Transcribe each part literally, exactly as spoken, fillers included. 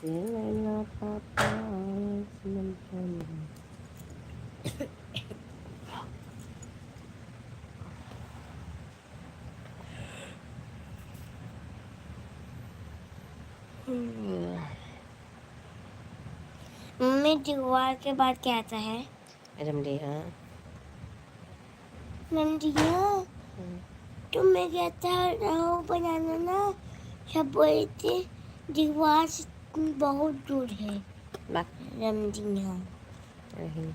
ये नैना पापा, मम्मी, दीवार के बाद क्या आता है? रमलिया। रमलिया, हम्म। तुम मेरे अच्छा रहो बनाना ना, सब बोलते दीवार से बहुत दूर है। बा। रमलिया। वही।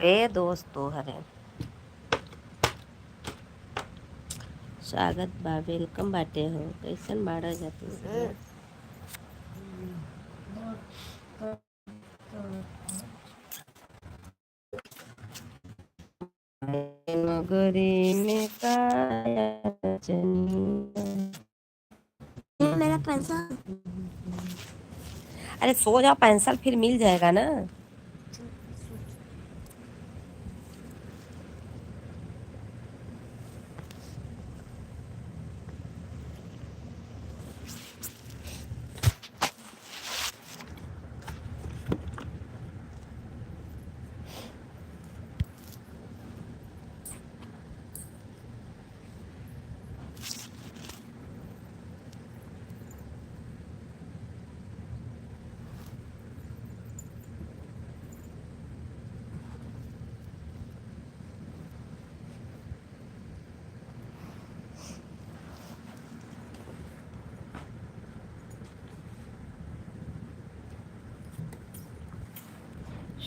ए दोस्तों हरे, स्वागत बा, welcome बाटे हो। कैसन बाड़ा जा तू? नगरी में काया चनिया। ये मेरा पेंसिल। अरे सो जाओ, पेंसिल फिर मिल जाएगा ना।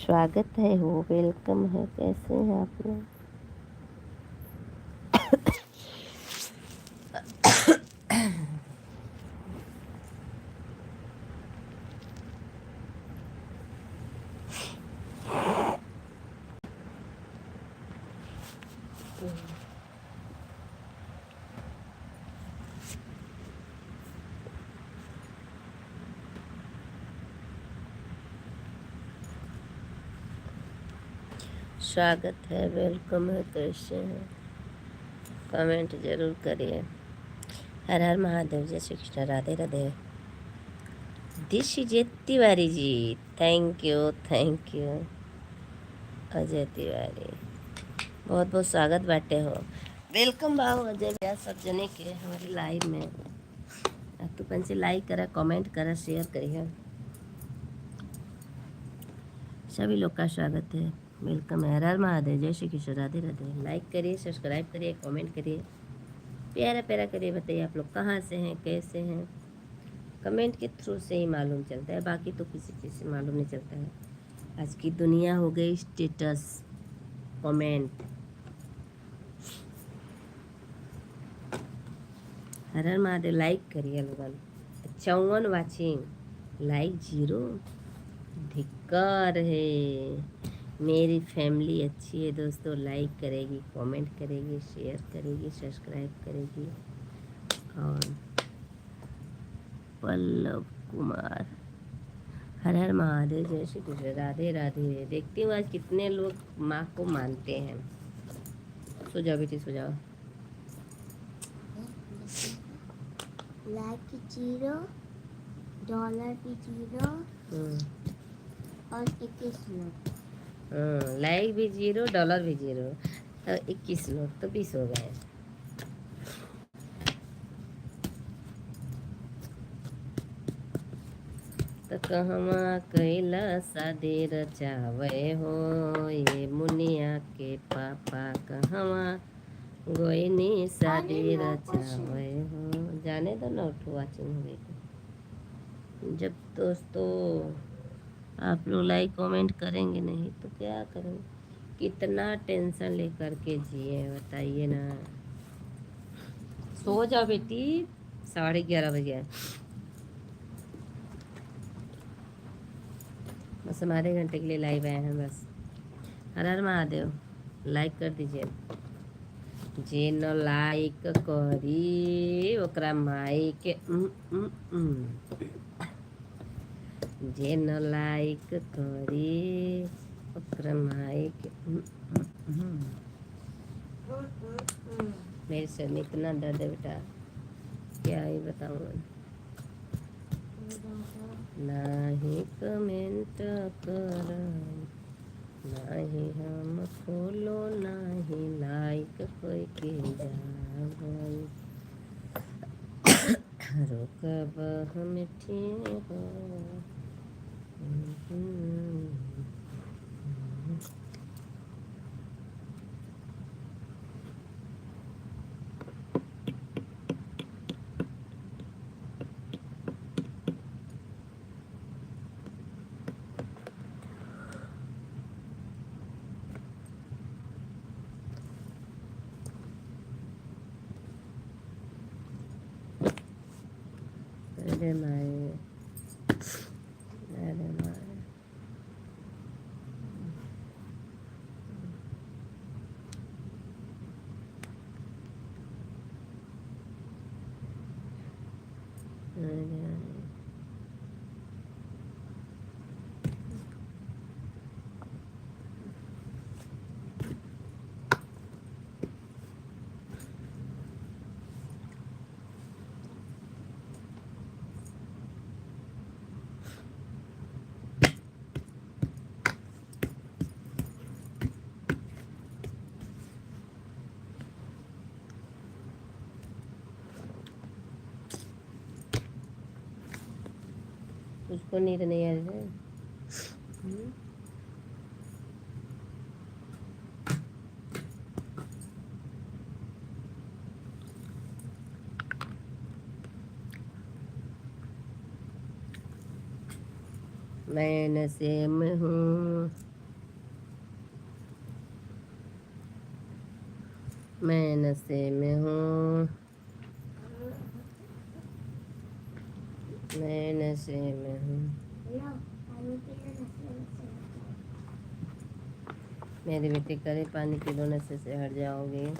स्वागत है हो, welcome है। कैसे हैं आप लोग? स्वागत है, welcome है, कैसे हैं? Comment जरूर करिए। हर हर महादेव, जय श्री कृष्ण, राधे राधे। This is तिवारी जी, thank you, thank you। अजय तिवारी, बहुत बहुत स्वागत बाटे हो। Welcome बा अजय भैया, सब जने के हमारे live में। आ तू पंचे like करा, comment करा, share करिए, सभी लोग का स्वागत है, welcome है। हर हर महादेव, जय श्री कृष्ण, राधे राधे। Like करिए, subscribe करिए, comment करिए, प्यारा प्यारा करिए, बताइए आप लोग कहाँ से हैं, कैसे हैं। Comment के through से ही मालूम चलता है, बाकी तो किसी चीज़ से मालूम नहीं चलता है। आज की दुनिया हो गई status, comment। हर हर महादेव। Like करिए लोगन। चौवन watching, like zero, धिक्कार है। मेरी family अच्छी है दोस्तों, like करेगी, comment करेगी, share करेगी, subscribe करेगी। और पल्लव कुमार, हर हर महादेव, जय श्री कृष्ण, राधे राधे। देखती हूँ आज कितने लोग माँ को मानते हैं। सो जाओ बेटी, सो जाओ। Like zero, dollar भी zero, हम्म। और इक्कीस लोग। हम्म, like भी zero, dollar भी zero, तो इक्कीस लोग, तो बीस हो गए। त कहवा कैला शादी रचावे हो, ये मुनिया के पापा, कहवा गोइनी शादी अरे ना, कुछ रचावे हो। जाने दो ना, उठो, watching हो गई। जब दोस्तों आप लोग like comment करेंगे नहीं तो क्या करेंगे? कितना tension लेकर के जिए, बताइए ना। सो जाओ बेटी, साढ़े ग्यारह बजे है। बस हम आधे घंटे के लिए live आए हैं बस। हर हर महादेव, like कर दीजिए। जे न like करी, ओकरा माई के, उम, उम, उम। जे न like करी, ओकरा माई के, उम, उम, उम। मेरे सर में इतना दर्द है बेटा, क्या ही बताऊँ। नाही comment करब, नाही हम follow, नाही like कोई के जाबई। रोकब हम ठीक हो। अरे माई, अरे माई। उसको नींद नहीं आ रही है। हम्म। मैं नशे में हूँ, मैं नशे में हूँ। मैं नशे में हूँ। मेरी बेटी करे पानी पी लो, नशे से हट जाओगे।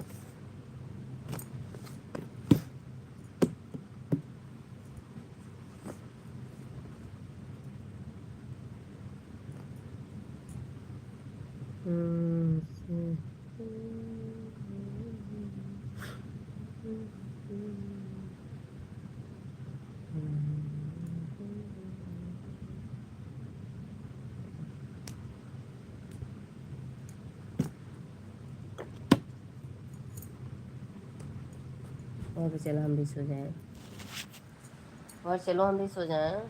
हम्म, से- और चलो हम भी सो जाएं। और चलो हम भी सो जाएं।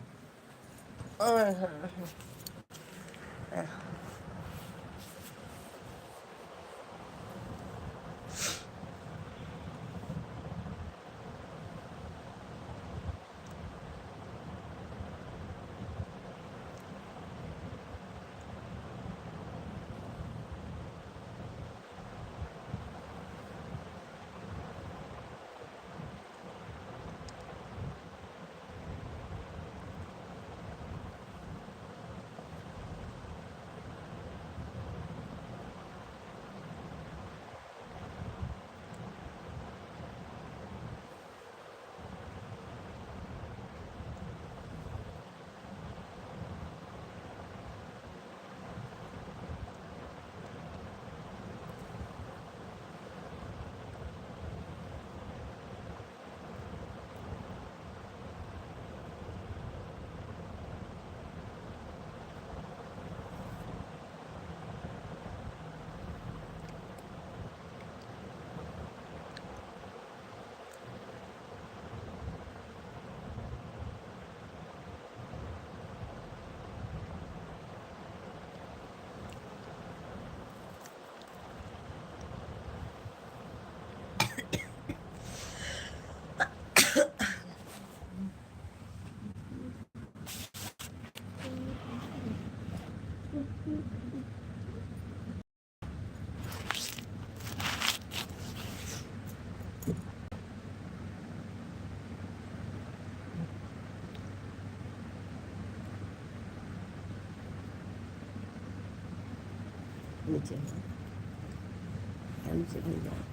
नीचे। हम चले जाओ।